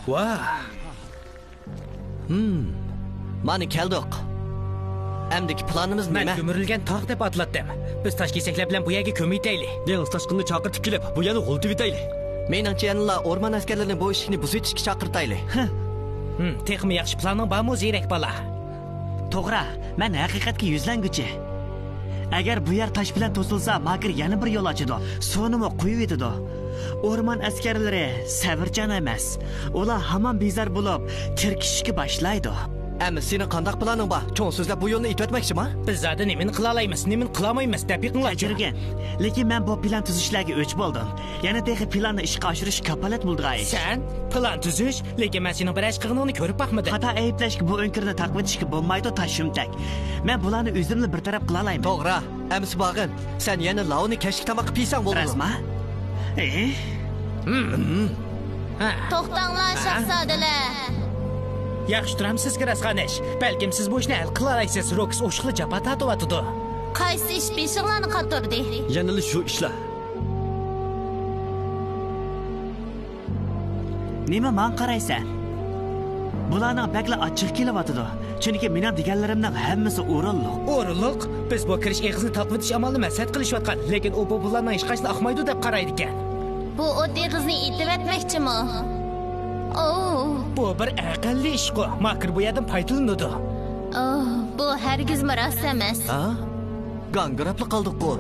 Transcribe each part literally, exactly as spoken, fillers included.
ۋاھ! ھىم. مانا كەلدۇق. ئەمدىكى پىلانىمىز نېمە؟ مەن كۆمۈرۈلگەن تاغ دەپ ئاتىلاتتىم. بىز تاش كېسەكلەر بىلەن بۇ يەرگە كۆمۈۋېتەيلى. دېڭىز تاشقىنىنى چاقىرتىپ كېلىپ، بۇ يەرنى غۇلىتىۋېتەيلى. مېنىڭچە يەنىلا ئورمان ئەسكەرلىرىنى بۇ ئىشىكنى بۇزۇۋېتىشكە چاقىرتايلى. ھىم، تېخىمۇ ياخشى پىلانىڭ بارمۇ، زېرەك بالا؟ توغرا، مەن ھەقىقەتكە يۈزلەنگۈچى. ئەگەر بۇ يەر تاش بىلەن توسۇلسا، ماكىر يەنە بىر يول ئاچىدۇ. سونىمۇ قويۇۋېتىدۇ. ئورمان ئەسكەرلىرى سەۋرچان ئەمەس. ئۇلار ھامان بىزار بولۇپ، تىركىشىشكە باشلايدۇ. ئەمما سېنىڭ قانداق پىلانىڭ بار؟ چوڭ سۆزلەپ بۇ يولنى ئېتىۋەتمەكچىما؟ بىز زادى نېمىنى قىلالايمىز، نېمىنى قىلالمايمىز دەپ بېقىڭلارچۇ. كەچۈرگىن. لېكىن مەن بۇ پىلان تۈزۈشلەرگە ئۆچ بولدۇم. يەنە تېخى پىلاننى ئىشقا ئاشۇرۇشقا كاپالەت بولىدىغان ئىش. سەن پىلان تۈزۈش، لېكىن مەن سېنىڭ بىر ئىش قىلغىنىڭنى كۆرۈپ باقمىدىم. خاتا ئەيىبلەشكە بۇ ئۆڭكۈرنى تاقىۋېتىشكە بولمايدۇ، تاش شۇمتەك. مەن بۇلارنى ئۆزۈملا بىر تەرەپ قىلالايمەن. توغرا. ئەمىسە باغىن، سەن يەنە لاۋنى كەچلىك تاماققا پىيسەڭ بولىدۇ. راستما؟ ئى؟ توختاڭلار، ھە؟ شاھزادىلەر! ياخشى تۇرامسىز، كىراسخانىش؟ بەلكىم سىز بۇ ئىشنى ھەل قىلالايسىز، روكس ئوشۇقلا جاپا تارتىۋاتىدۇ. قايسى ئىش بېشىڭلارنى قاتۇردى؟ يەنىلا شۇ ئىشلار. نېمە ماڭا قارايسەن؟ بۇلارنىڭ بەكلا ئاچچىقى كېلىۋاتىدۇ، چۈنكى مېنىڭ دېگەنلىرىمنىڭ ھەممىسى ئورۇنلۇق. ئورۇنلۇق؟ بىز بۇ كىرىش ئېغىزىنى تاقىۋېتىش ئامالىنى مەسلىھەت قىلىشىۋاتقان، لېكىن ئۇ بۇ پۇللارنىڭ ھېچقايسىسىنى ئاقمايدۇ دەپ قارايدىكەن. بۇ ئوت ئېغىزنى ئېتىۋەتمەكچىمۇ؟ ئوۋ. بۇ بىر ئەقەللىي ئىشقۇ، ماكىر بۇ يەردىن پايدىلىنىدۇ. ئوھ، بۇ ھەرگىزمۇ راست ئەمەس. ھە؟ گاڭگىراپلا قالدۇققۇ.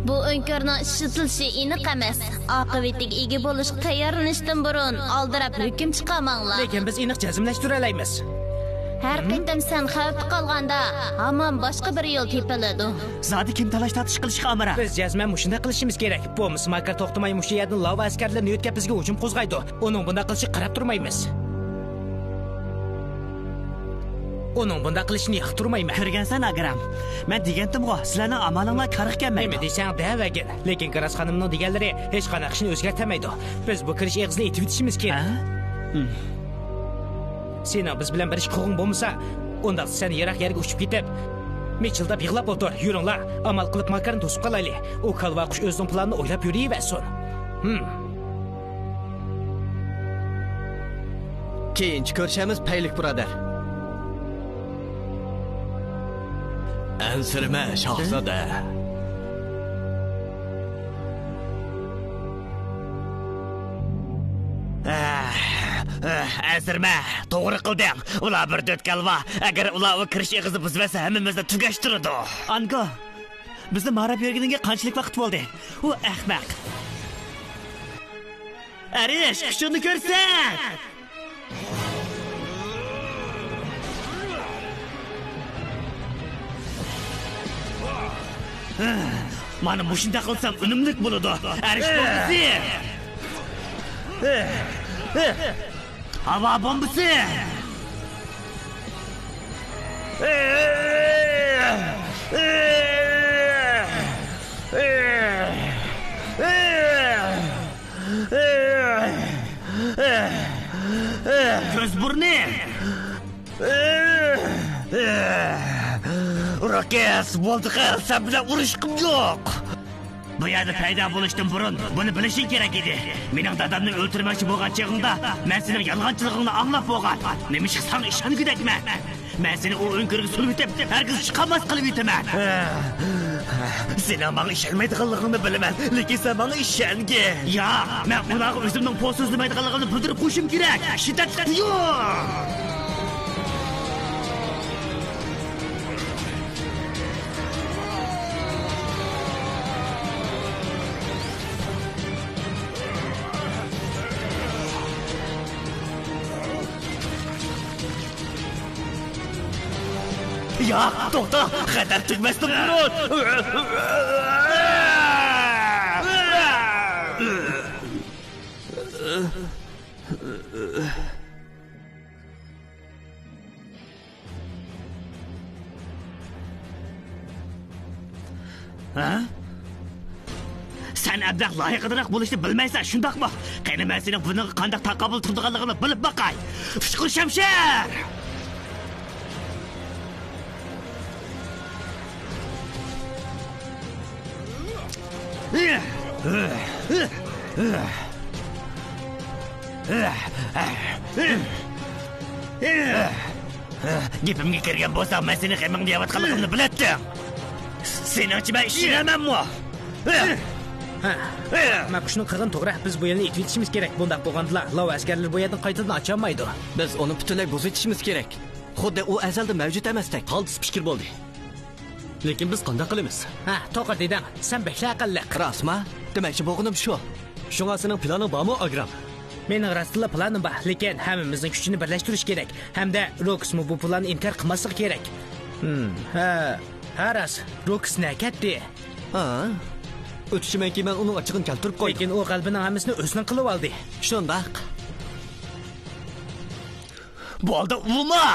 بۇ ئۆڭكۈرنىڭ ئىشلىتىلىشى ئېنىق ئەمەس. ئاقىۋىتىگە ئىگە بولۇشقا تەييارلىنىشتىن بۇرۇن ئالدىراپ ھۆكۈم چىقارماڭلار. لېكىن بىز ئېنىق جەزملەشتۈرەلەيمىز. ھەر قېتىم سەن خەۋپتە قالغاندا، ھامان باشقا بىر يول تېپىلىدۇ. زادى كىم تالاش-تارتىش قىلىشقا ئامراق؟ بىز جەزمەن مۇشۇنداق قىلىشىمىز كېرەك. بولمىسا ماكىر توختىماي مۇشۇ يەردىن لاۋا ئەسكەرلىرىنى يۆتكەپ بىزگە ھۇجۇم قوزغايدۇ. ئۇنىڭ بۇنداق قىلىشىغا قاراپ تۇرمايمىز. ئۇنىڭ بۇنداق قىلىشىنى ياقتۇرمايمەن. كۆرگەنسەن، ئاگرام. مەن دېگەنتىمغۇ، سىلەرنىڭ ئامالىڭلار كارغا كەلمەيدۇ. نېمە دېسەڭ دەۋەرگىن. لېكىن گراس خانىمنىڭ دېگەنلىرى ھېچقانداق ئىشنى ئۆزگەرتەلمەيدۇ. بىز بۇ كىرىش ئېغىزىنى ئېتىۋېتىشىمىز كېرەك. ھە؟ ھىم. سېنىڭ بىز بىلەن بىر ئىش قىلغۇڭ بولمىسا، ئۇنداقتا سەن يىراق يەرگە ئۇچۇپ كېتىپ، مىچىلداپ يىغلاپ ئولتۇر. يۈرۈڭلار، ئامال قىلىپ ماكارنى توسۇپ قالايلى. ئۇ كالۋا قۇش ئۆزىنىڭ پىلانىنى ئويلاپ يۈرۈۋەرسۇن. ھىم. كېيىنچە كۆرۈشەرمىز، پەيلىك بۇرادەر. ئەنسىرىمە، شاھزادە. ئەنسىرىمە، توغرا قىلدىڭ. ئۇلار بىر دۆت كالۋا. ئەگەر ئۇلار ئۇ كىرىش ئېغىزىنى بۇزۇۋەتسە، ھەممىمىزنى تۈگەشتۈرىدۇ. ئانگو، بىزنى ماراپ يۈرگىنىڭگە قانچىلىك ۋاقىت بولدى؟ ئۇ ئەخمەق. ئەرىش، كۈچۈڭنى كۆرسەت! مانا مۇشۇنداق قىلسام ئۈنۈملۈك بولىدۇ. ئەرىش بومبىسى! ھاۋا بومبىسى! كۆز بۇرنى! روكس، بولدى قىل، سەن بىلەن ئۇرۇشقۇم يوق! بۇ يەردە پەيدا بولۇشتىن بۇرۇن بۇنى بىلىشىڭ كېرەك ئىدى. مېنىڭ دادامنى ئۆلتۈرمەكچى بولغان چېغىڭدا مەن سېنىڭ يالغانچىلىقىڭنى ئاڭلاپ بولغان. نېمىشقا ساڭا ئىشەنگۈدەكمەن؟ مەن سېنى ئۇ ئۆڭكۈرگە سولىۋېتىپ، ھەرگىز چىقالماس قىلىۋېتىمەن. سېنىڭ ماڭا ئىشەنمەيدىغانلىقىڭنى بىلىمەن، لېكىن سەن ماڭا ئىشەنگىن. ياق، مەن ئۇلارغا ئۆزۈمنىڭ پو سۆزلىمەيدىغانلىقىمنى بىلدۈرۈپ قويۇشۇم كېرەك. شىددەتلىك بۇيرۇق! ياق، توختا! خەتەر تۈگىمەستىن بۇرۇن! ھە؟ سەن ئەبلەخ لايىقىدىنراق بولۇشنى بىلمەيسەن، شۇنداقمۇ؟ قېنى، مەن سېنىڭ بۇنىڭغا قانداق تاقابىل تۇرىدىغانلىقىڭنى بىلىپ باقاي. ئۇچقۇر شەمشەر! گېپىمگە كىرگەن بولساڭ، مەن سېنىڭ غېمىڭنى يەۋاتقانلىقىمنى بىلەتتىڭ. سېنىڭچە مەن ئىشىنەمەنمۇ؟ ھە. ماكۇشنىڭ قىلغىنى توغرا. بىز بۇ يەرنى ئېتىۋېتىشىمىز كېرەك. بۇنداق بولغاندىلا، لاۋ ئەسكەرلىرى بۇ يەردىن قايتىدىن ئاچالمايدۇ. بىز ئۇنى پۈتۈنلەي بۇزۇۋېتىشىمىز كېرەك. خۇددى ئۇ ئەزەلدىن مەۋجۇت ئەمەستەك. قالتىس پىكىر بولدى. لېكىن بىز قانداق قىلىمىز؟ ھە، توغرا دېدىڭ. سەن بەكلا ئەقىللىق. راستما؟ دېمەكچى بولغىنىم شۇ. شۇڭا سېنىڭ پىلانىڭ بارمۇ، ئاگرام؟ مېنىڭ راستلا پىلانىم بار، لېكىن ھەممىمىزنىڭ كۈچىنى بىرلەشتۈرۈش كېرەك. ھەمدە روكسمۇ بۇ پىلاننى ئىنكار قىلماسلىقى كېرەك. ھىم، ھە، ھە، راست. روكس نە كەتتى؟ ھا؟ ئۆتۈشىمەنكى، مەن ئۇنىڭ ئاچچىقىنى كەلتۈرۈپ قويدۇم. لېكىن ئۇ غەلىبىنىڭ ھەممىسىنى ئۆزىنىڭ قىلىۋالدى. شۇنداق. بولدى، ئۇۋۇلا!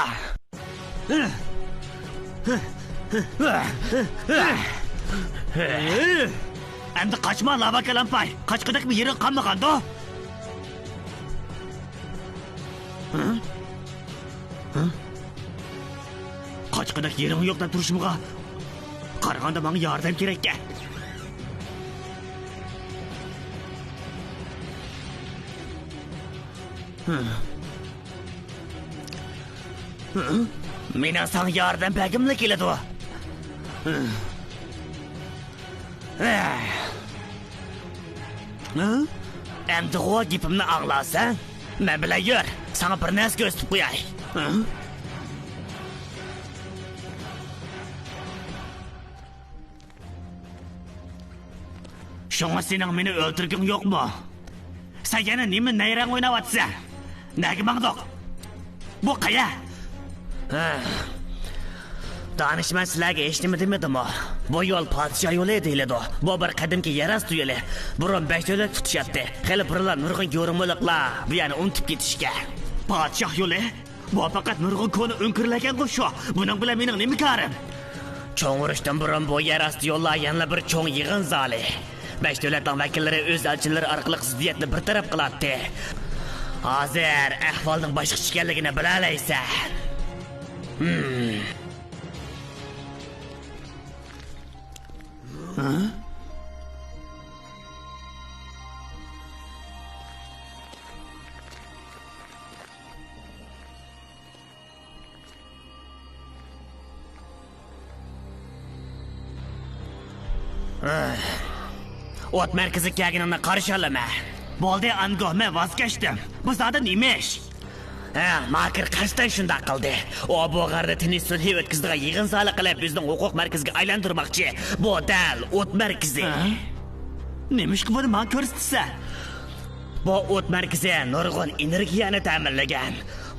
ئەمدى قاچما، لاۋا كالامپاي. قاچقۇدەكمۇ يېرىڭ قالمىغاندۇ؟ قاچقۇدەك يېرىڭ يوق دەپ تۇرۇشۇمغا قارىغاندا، ماڭا ياردەم كېرەككەن. مېنىڭ ساڭا ياردەم بەرگۈملا كېلىدۇ. ئەمدىغۇ گېپىمنى ئاڭلارسەن؟ مەن بىلەن يۈر، ساڭا بىر نەرسە كۆرسىتىپ قوياي. شۇڭا سېنىڭ مېنى ئۆلتۈرگۈڭ يوقمۇ؟ سەن يەنە نېمە نەيرەڭ ئويناۋاتىسەن؟ نەگە ماڭدۇق؟ بۇ قەيە؟ دانىشمەن سىلەرگە ھېچنېمە دېمىدىمۇ؟ بۇ يول پادىشاھ يولى دېيىلىدۇ. بۇ بىر قەدىمكى يەر ئاستى يولى. بۇرۇن بەش دۆلەت تۇتىشاتتى. خېلى بۇرۇنلا نۇرغۇن يورۇمۇلۇقلار بۇ يەرنى ئۇنتۇپ كېتىشكەن. پادىشاھ يولى؟ بۇ پەقەت نۇرغۇن كونا ئۆڭكۈرلەركەنغۇ شۇ. بۇنىڭ بىلەن مېنىڭ نېمە كارىم؟ چوڭ ئۇرۇشتىن بۇرۇن بۇ يەر ئاستى يوللار يەنىلا بىر چوڭ يىغىن زالى. بەش دۆلەتنىڭ ۋەكىللىرى ئۆز ئەلچىلىرى ئارقىلىق زىددىيەتنى بىر تەرەپ قىلاتتى. ھازىر ئەھۋالنىڭ باشقىچە ئىكەنلىكىنى بىلەلەيسەن. ھىم. ھە؟ ئوت مەركىزىگە كەلگىنىڭنى قارشى ئالىمەن. بولدى، ئانگو، مەن ۋاز كەچتىم. بۇ زادى نېمە ئىش؟ ھە، ماكىر قەستەن شۇنداق قىلدى. ئۇ بۇ غاردا تىنچ سۈلھى ئۆتكۈزىدىغان يىغىن زالى قىلىپ، بىزنىڭ ھوقۇق مەركىزىگە ئايلاندۇرماقچى. بۇ دەل ئوت مەركىزى. ھە؟ نېمىشقا بۇنى ماڭا كۆرسىتىسەن؟ بۇ ئوت مەركىزى نۇرغۇن ئېنېرگىيەنى تەمىنلىگەن.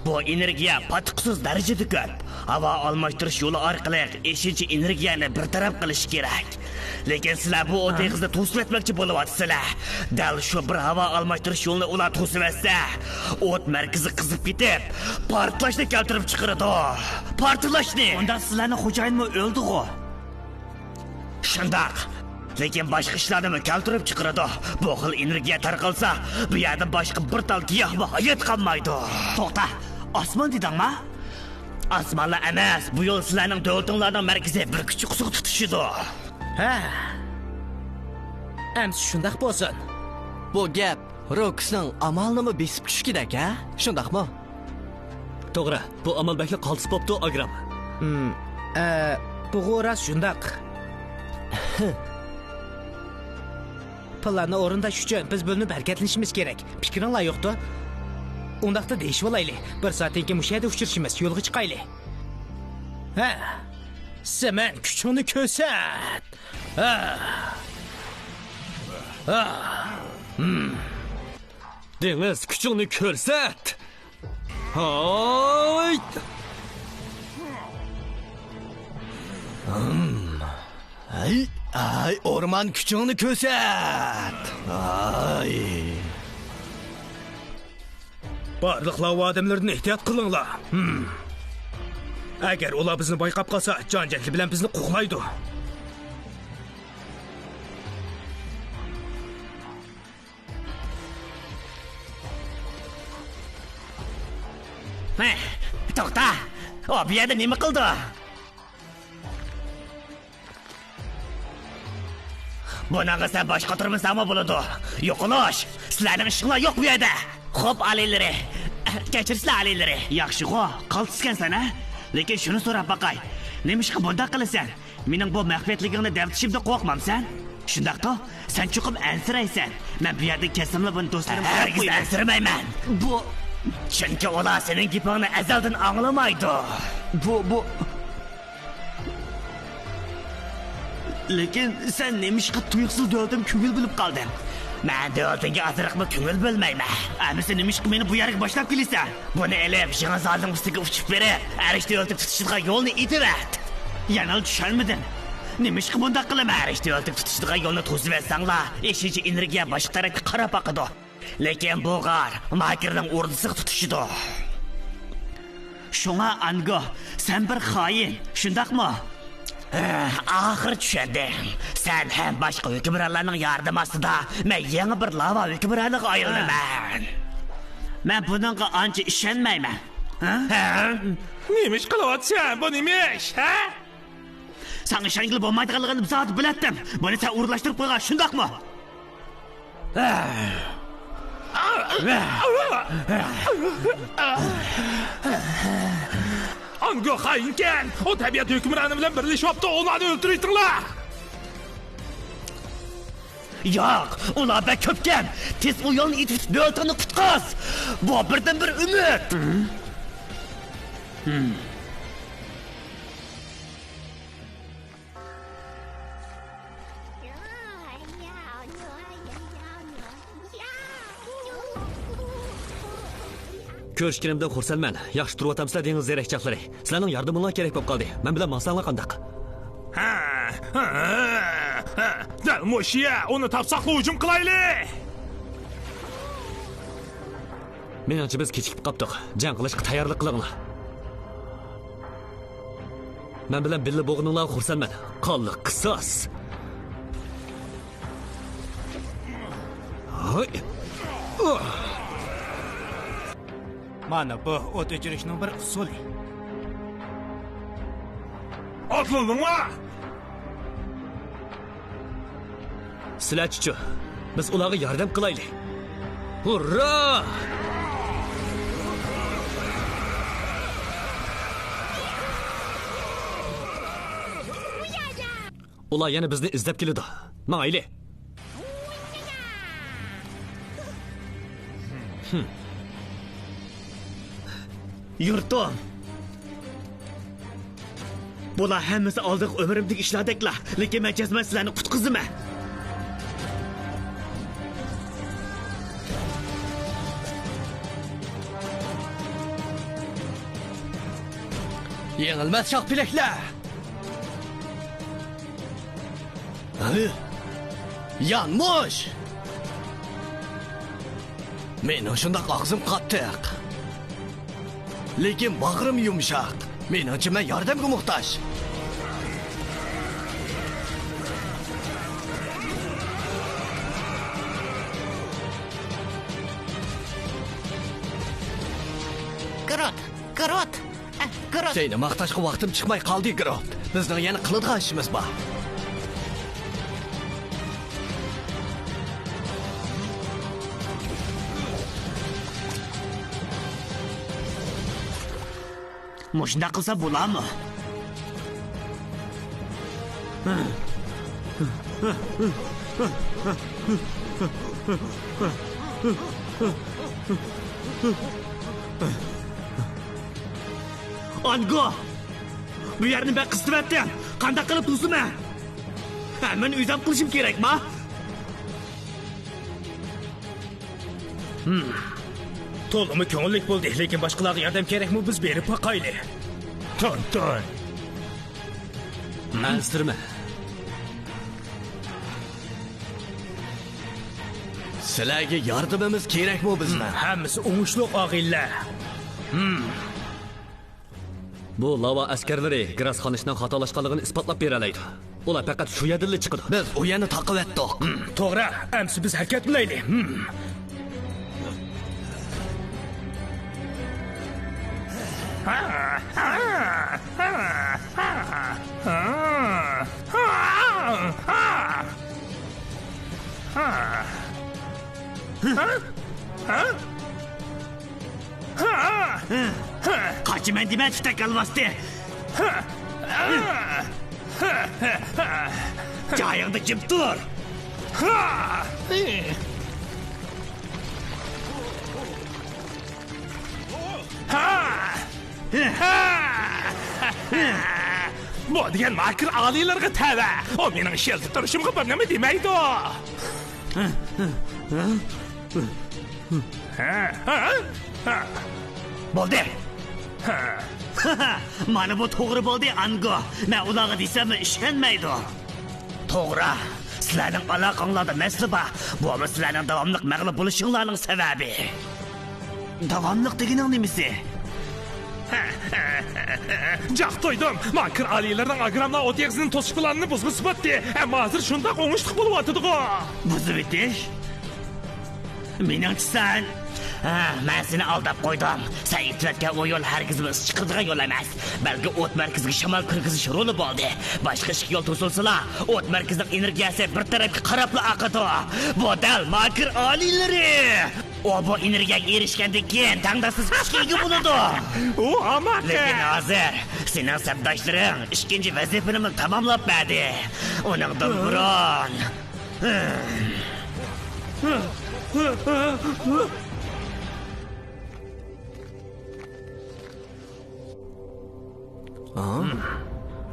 بۇ ئېنېرگىيە پاتقۇسىز دەرىجىدە كۆپ. ھاۋا ئالماشتۇرۇش يولى ئارقىلىق ئېشىنچا ئېنېرگىيەنى بىر تەرەپ قىلىش كېرەك. لېكىن سىلەر بۇ ئوت ھە؟ ئېغىزىنى توسۇۋەتمەكچى بولۇۋاتىسىلەر. دەل شۇ بىر ھاۋا ئالماشتۇرۇش يولىنى ئۇلار توسۇۋەتسە، ئوت مەركىزى قىزىپ كېتىپ، پارتلاشنى كەلتۈرۈپ چىقىرىدۇ. پارتلاشنى! ئۇنداق سىلەرنىڭ خوجايىنمۇ ئۆلدىغۇ؟ شۇنداق. لېكىن باشقا ئىشلارنىمۇ كەلتۈرۈپ چىقىرىدۇ. بۇ خىل ئېنېرگىيە تارقالسا، بۇ يەردىن باشقا بىر تال گىياھمۇ ھايات قالمايدۇ. توختا، ئاسمان دېدىڭما؟ ئاسمانلا ئەمەس، بۇ يول سىلەرنىڭ دۆلىتىڭلارنىڭ مەركىزى بىر كۈچۈك قۇسۇق تۇتۇشىدۇ. ھە. ئەمسە شۇنداق بولسۇن. بۇ گەپ روكسنىڭ ئامالىنىمۇ بېسىپ چۈشكۈدەك، ھە؟ شۇنداقمۇ؟ توغرا، بۇ ئامال بەكلا قالتىس بوپتۇ، ئاگرام. ھىم، ئە، بۇغۇ راست شۇنداق. پىلاننى ئورۇنداش ئۈچۈن بىز بۆلۈنۈپ ھەرىكەتلىنىشىمىز كېرەك. پىكرىڭلار يوقتۇ؟ ئۇنداقتا دېيىشىۋالايلى. بىر سائەتتىن كېيىن مۇشۇ يەردە ئۇچرىشىمىز. يولغا چىقايلى. ھە، سېمەن، كۈچۈڭنى كۆرسەت. ھە. ھە. ھىم. دېڭىز، كۈچۈڭنى كۆرسەت! ھاي! ھىم. ھەي، ھەي، ئورمان، كۈچۈڭنى كۆرسەت! ھاي! بارلىق لاۋا ئادەملىرىدىن ئېھتىيات قىلىڭلار. ھىم. ئەگەر ئۇلار بىزنى بايقاپ قالسا، جان-جەھلى بىلەن بىزنى قوغلايدۇ. ھە، توختا! ئۇ بۇ يەردە نېمە قىلىدۇ؟ بۇنىڭغا سەن باش قاتۇرمىساڭمۇ بولىدۇ. يوقىلىش! سىلەرنىڭ ئىشىڭلار يوق بۇ يەردە! خوپ، ئالىيلىرى. كەچۈرسىلە، ئالىيلىرى. ياخشىغۇ، قالتىسكەنسەن ھە؟ لېكىن شۇنى سوراپ باقاي، نېمىشقا بۇنداق قىلىسەن؟ مېنىڭ بۇ مەخپىيەتلىكىڭنى دەۋېتىشىمدىن قورقمامسەن؟ شۇنداقتۇ؟ سەن چوقۇم ئەنسىرەيسەن. مەن بۇ يەردىن كەتسەملا بۇنى دوستلىرىمغا ھەرگىز ئەنسىرىمەيمەن. بۇ، چۈنكى ئۇلار سېنىڭ گېپىڭنى ئەزەلدىن ئاڭلىمايدۇ. بۇ، بۇ. لېكىن سەن نېمىشقا تۇيۇقسىز دۆلىتىمگە كۆڭۈل بۆلۈپ قالدىڭ؟ مەن دۆلىتىڭگە ئازراقمۇ كۆڭۈل بۆلمەيمەن. ئەمىسە نېمىشقا مېنى بۇ يەرگە باشلاپ كېلىسەن؟ بۇنى ئېلىپ، شىڭ زالنىڭ ئۈستىگە ئۇچۇپ بېرىپ، ئەرش دۆلىتىگە تۇتىشىدىغان يولنى ئېتىۋەت. يەنىلا چۈشەنمىدىم. نېمىشقا بۇنداق قىلىمەن؟ ئەرش دۆلىتىگە تۇتىشىدىغان يولنى توسۇۋەتسەڭلار، ئېشىنچا ئېنېرگىيە باشقا تەرەپكە قاراپ ئاقىدۇ. لېكىن بۇ غار ماكىرنىڭ ئوردىسىغا تۇتىشىدۇ. شۇڭا ئانگو، سەن بىر خائىن، شۇنداقمۇ؟ ھە، ئاخىرى چۈشەندىم. سەن ھەم باشقا ھۆكۈمرانلارنىڭ ياردىمى ئاستىدا مەن يېڭى بىر لاۋا ھۆكۈمرانىغا ئايلىنىمەن. مەن بۇنىڭغا ئانچە ئىشەنمەيمەن. ھە؟ ھە؟ نېمە ئىش قىلىۋاتىسەن؟ بۇ نېمە ئىش، ھە؟ ساڭا ئىشەنگىلى بولمايدىغانلىقىنى زادى بىلەتتىم. بۇنى سەن ئورۇنلاشتۇرۇپ قويغان، شۇنداقمۇ؟ ئانگو خائىنكەن! ئۇ تەبىئەت ھۆكۈمرانى بىلەن بىرلىشىۋاپتۇ، ئۇلارنى ئۆلتۈرۈۋېتىڭلار! ياق، ئۇلار بەك كۆپكەن! تېز ئۇ يولنى ئېتىۋېتىپ دۆلىتىڭنى قۇتقۇز! بۇ بىردىنبىر ئۈمىد! كۆرۈشكىنىمدىن خۇرسەنمەن. ياخشى تۇرۇۋاتامسىلەر، دېڭىز زېرەكچاقلىرى؟ سىلەرنىڭ ياردىمىڭلار كېرەك بولۇپ قالدى. مەن بىلەن ماڭساڭلار قانداق؟ ھە، ھە، ھە، ھە. دەل مۇشۇ يەر. ئۇنى تاپساقلا ھۇجۇم قىلايلى. مېنىڭچە بىز كېچىكىپ قاپتۇق. جەڭ قىلىشقا تەييارلىق قىلىڭلار. مەن بىلەن بىللە بولغىنىڭلارغا خۇرسەنمەن. قانلىق قىساس. ھاي. مانا بۇ ئوت ئۆچۈرۈشنىڭ بىر ئۇسۇلى. ئاتلىدىڭلار! سىلەرچىچۇ؟ بىز ئۇلارغا ياردەم قىلايلى. ھۇررا! ئۇلار يەنە بىزنى ئىزدەپ كېلىدۇ. ماڭايلى. يۇرتۇم! بۇلار ھەممىسى ئالدىنقى ئۆمرۈمدىكى ئىشلاردەكلا، لېكىن مەن جەزمەن سىلەرنى قۇتقۇزىمەن. يېڭىلمەس شاھ پېلەكلەر! ھە؟ يانمۇش! مېنىڭ شۇنداق ئاغزىم قاتتىق. لېكىن باغرىم يۇمشاق. مېنىڭچە مەن ياردەمگە موھتاج. گروت! گروت! ئە، گروت! سېنى ماختاشقا ۋاقتىم چىقماي قالدى، گروت. بىزنىڭ يەنە قىلىدىغان ئىشىمىز بار. مۇشۇنداق قىلسا بولامۇ؟ ئانگو! بۇ يەرنى بەك قىستىۋەتتىڭ. قانداق قىلىپ توسىمەن؟ ھە، مەن ئۆزۈم قىلىشىم كېرەكما؟ ھىم. تولىمۇ كۆڭۈللۈك بولدى، لېكىن باشقىلارغا ياردەم كېرەكمۇ، بىز بېرىپ باقايلى. تۇن، تۇن. ئەنسىرىمە. سىلەرگە ياردىمىمىز كېرەكمۇ بىزنىڭ؟ ھىم، ھەممىسى ئوڭۇشلۇق، ئاغىنىلەر. ھىم. بۇ لاۋا ئەسكەرلىرى گراس خانىشنىڭ خاتالاشقانلىقىنى ئىسپاتلاپ بېرەلەيدۇ. ئۇلار پەقەت شۇ يەردىنلا چىقىدۇ. بىز ئۇ يەرنى تاقىۋەتتۇق. ھىم، توغرا. ئەمسە بىز ھەرىكەتلىنەيلى. ھىم. دېمە، تۈتەك ئالۋاستى. جايىڭدا جىم تۇر. بۇ دېگەن ماكىر ئالىيلىرىغا تەۋە. ئۇ مېنىڭ ئىشلىتىپ تۇرۇشۇمغا بىر نېمە دېمەيدۇ. بولدى. مانا بۇ توغرا بولدى، ئانگو. مەن ئۇلارغا دېسەممۇ ئىشەنمەيدۇ. توغرا. سىلەرنىڭ ئالاقەڭلاردا مەسىلە بار. بۇمۇ سىلەرنىڭ داۋاملىق مەغلۇپ بولۇشۇڭلارنىڭ سەۋەبى. داۋاملىق دېگىنىڭ نېمىسى؟ جاق تويدۇم. ماكىر ئالىيلىرىنىڭ ئاگراملار ئوت ئېغىزىنى توسۇش پىلانىنى بۇزغۇسى باتتى. ئەمما ھازىر شۇنداق ئوڭۇشلۇق بولۇۋاتىدىغۇ. بۇزۇۋېتىش؟ مېنىڭچە سەن، ھە، مەن سېنى ئالداپ قويدۇم. سەن ئېتىۋەتكەن ئۇ يول ھەرگىزمۇ ئىز چىقىرىدىغان يول ئەمەس. بەلكى ئوت مەركىزىگە شامال كىرگۈزۈش رولى بولدى. باشقا ئىككى يول توسۇلسىلا، ئوت مەركىزىنىڭ ئېنېرگىيەسى بىر تەرەپكە قاراپلا ئاقىدۇ. بۇ دەل ماكىر ئالىيلىرى. ئۇ بۇ ئېنېرگىيەگە ئېرىشكەندىن كېيىن تەڭداشسىز كۈچكە ئىگە بولىدۇ. ئۇ ئامال. لېكىن ھازىر سېنىڭ سەپداشلىرىڭ ئىككىنچى ۋەزىپىنىمۇ تاماملاپ بەردى. ئۇنىڭدىن بۇرۇن.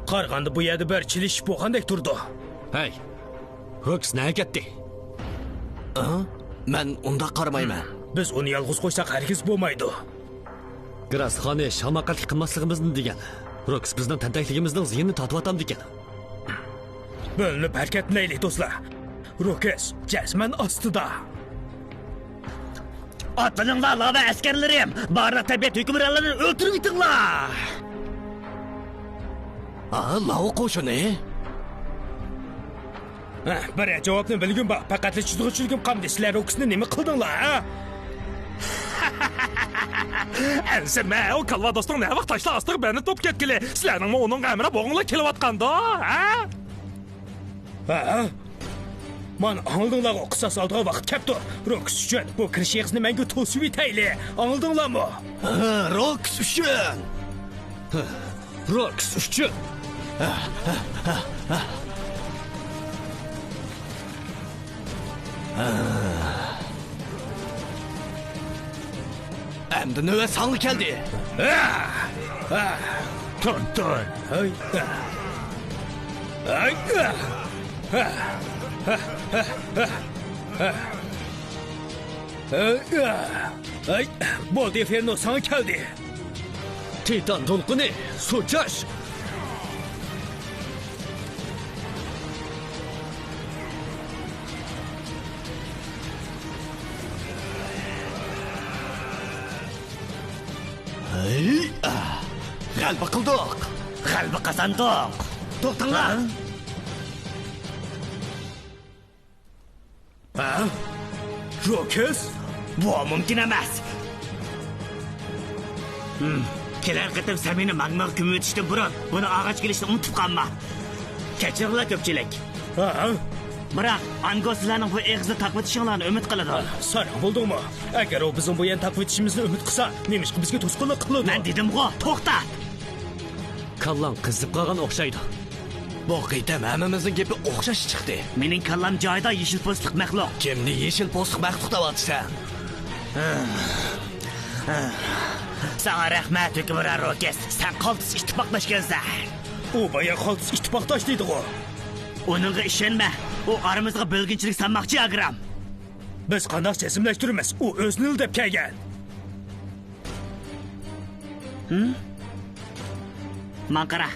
قارىغاندا بۇ يەردە بىر چېلىشىش بولغاندەك تۇرىدۇ. ھەي، روكس نەگە كەتتى؟ ھە؟ مەن ئۇنداق قارىمايمەن. بىز ئۇنى يالغۇز قويساق ھەرگىز بولمايدۇ. گراس خانىش ھاماقەتلىك قىلماسلىقىمىزنى دېگەن. روكس بىزنىڭ تەنتەكلىكىمىزنىڭ زىيىنىنى تارتىۋاتامدىكىن؟ بۆلۈنۈپ ھەرىكەتلىنەيلى، دوستلار. روكس جەزمەن ئاستىدا. ئاتلىنىڭلار، لاۋا ئەسكەرلىرىم! بارلىق تەبىئەت ھۆكۈمرانلىرىنى ئۆلتۈرۈۋېتىڭلار! ھا، لاۋا قوشۇنى؟ ھە، بىرەر جاۋابنى بىلگۈم بار، پەقەتلا چۈشىنىدىغۇچىلىكىم قالمىدى. سىلەر روكسنى نېمە قىلدىڭلار، ھە؟ ئەنسىمە، ئۇ كالۋادوسنىڭ نەۋاق تاشلار ئاستىغا بەندە بولۇپ كەتكىلى. سىلەرنىڭمۇ ئۇنىڭغا ھەمراھ بولغۇڭلار كېلىۋاتقاندۇ، ھە؟ ھە؟ مانا، ئاڭلىدىڭلارغۇ، قىساس ئالىدىغان ۋاقىت كەپتۇ. روكس ئۈچۈن بۇ كىرىش ئېغىزىنى مەڭگۈ توسۇۋېتەيلى. ئاڭلىدىڭلارمۇ؟ ھە، روكس ئۈچۈن! ھە، روكس ئۈچۈن! ئەمدى نۆۋەت ساڭا كەلدى. تۇر، تۇر. بولدى، فېرنو، ساڭا كەلدى. تىتان دولقۇنى، سۇ چاچ! ھەي! غەلىبە قىلدۇق! غەلىبە قازاندۇق! توختاڭلار! ھە؟ روكس؟ بۇ مۇمكىن ئەمەس! ھىم، كېلەر قېتىم سەن مېنى ماگمىغا كۆمۈۋېتىشتىن بۇرۇن بۇنى ئاغاچ كېلىشنى ئۇنتۇپ قالما. كەچۈرۈڭلار كۆپچىلىك. ھە؟ بىراق ئانگو سىلەرنىڭ بۇ ئېغىزنى تاقىۋېتىشىڭلارنى ئۈمىد قىلىدۇ. ساراڭ بولدۇڭمۇ؟ ئەگەر ئۇ بىزنىڭ بۇ يەرنى تاقىۋېتىشىمىزنى ئۈمىد قىلسا، نېمىشقا بىزگە توسقۇنلۇق قىلىدۇ؟ مەن دېدىمغۇ، توختات! كاللاڭ قىزىپ قالغان ئوخشايدۇ. بۇ قېتىم ھەممىمىزنىڭ گېپى ئوخشاش چىقتى. مېنىڭ كاللام جايىدا، يېشىل پوستلۇق مەخلۇق. كىمنى يېشىل پوستلۇق مەخلۇق دەۋاتىسەن؟ ساڭا رەھمەت، ھۆكۈمران روكس. سەن قالتىس ئىتتىپاقداشكەنسەن. ئۇ بايا قالتىس ئىتتىپاقداش دېدىغۇ. ئۇنىڭغا ئىشەنمە. ئۇ ئارىمىزغا بۆلگۈنچىلىك سالماقچى، ئاگرام. بىز قانداق جەزملەشتۈرىمىز؟ ئۇ ئۆزىنىلا دەپ كەلگەن. ھىم؟ ماڭا قارا.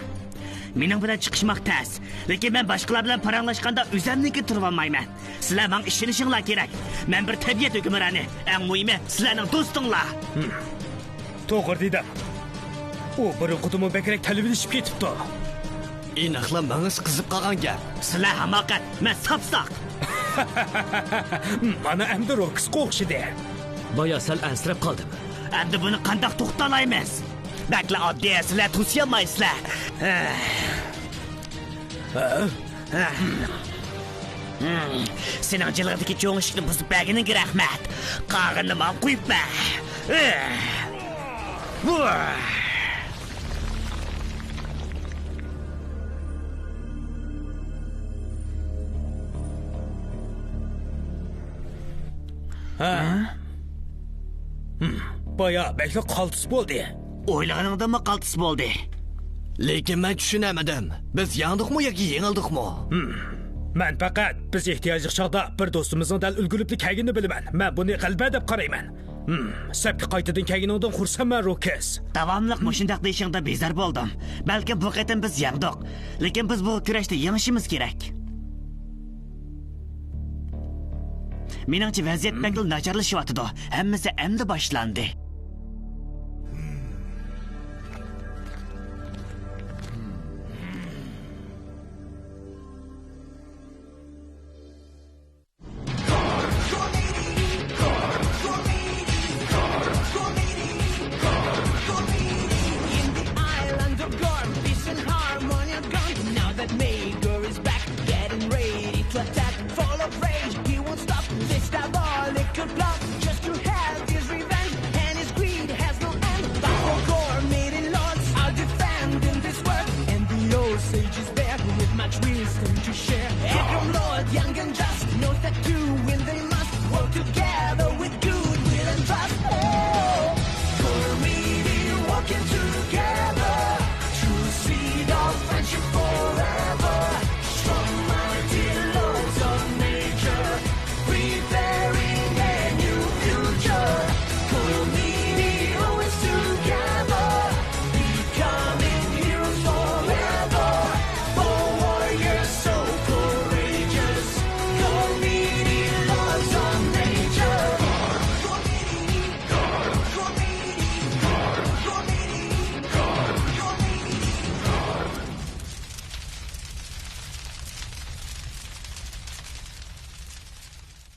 مېنىڭ بىلەن چىقىشماق تەس. لېكىن مەن باشقىلار بىلەن پاراڭلاشقاندا ئۆزۈمنىڭكىنى تۇرۇۋالمايمەن. سىلەر ماڭا ئىشىنىشىڭلار كېرەك. مەن بىر تەبىئەت ھۆكۈمرانى. ئەڭ مۇھىمى، سىلەرنىڭ دوستۇڭلار. ھىم. توغرا دېدىڭ. ئۇ بۇرۇنقىدىنمۇ بەكرەك تەلۋىلىشىپ كېتىپتۇ. ئېنىقلا مېڭىسى قىزىپ قالغان گەپ. سىلەر ھاماقەت، مەن ساپساق. مانا ئەمدى روكسقا ئوخشىدى. بايا سەل ئەنسىرەپ قالدىم. ئەمدى بۇنى قانداق توختىتالايمىز؟ بەكلا ئاددىي، سىلەر توسۇيالمايسىلەر. سېنىڭ جىلغىدىكى چوڭ ئىشىكنى بۇزۇپ بەرگىنىڭگە رەھمەت. قالغىنىنى ماڭا قويۇپ بەر. ھە. ھە. ھە؟ ھىم، بايا بەكلا قالتىس بولدى. ئويلىغىنىڭدىنمۇ قالتىس بولدى. لېكىن مەن چۈشىنەلمىدىم. بىز يەڭدۇقمۇ ياكى يېڭىلدۇقمۇ؟ ھىم. مەن پەقەت بىز ئېھتىياجلىق چاغدا بىر دوستىمىزنىڭ دەل ئۈلگۈرۈپلا كەلگىنىنى بىلىمەن. مەن بۇنى غەلىبە دەپ قارايمەن. ھىم. سەپكە قايتىدىن كەلگىنىڭدىن خۇرسەنمەن، روكس. داۋاملىق مۇشۇنداق دېيىشىڭدىن بىزار بولدۇم. بەلكىم بۇ قېتىم بىز يەڭدۇق. لېكىن بىز بۇ كۈرەشتە يېڭىشىمىز كېرەك. مېنىڭچە، ۋەزىيەت بەكلا ناچارلىشىۋاتىدۇ. ھەممىسى ئەمدى باشلاندى. In the island of Gorm, peace and harmony are gone. Now that Maegor is back, getting ready to attack. Full of rage, he won't stop. This diabolical plot, just to have his revenge, and his greed has no end. But for Gorm, meeting lords are defending this world, and the old sage is there with much wisdom to share.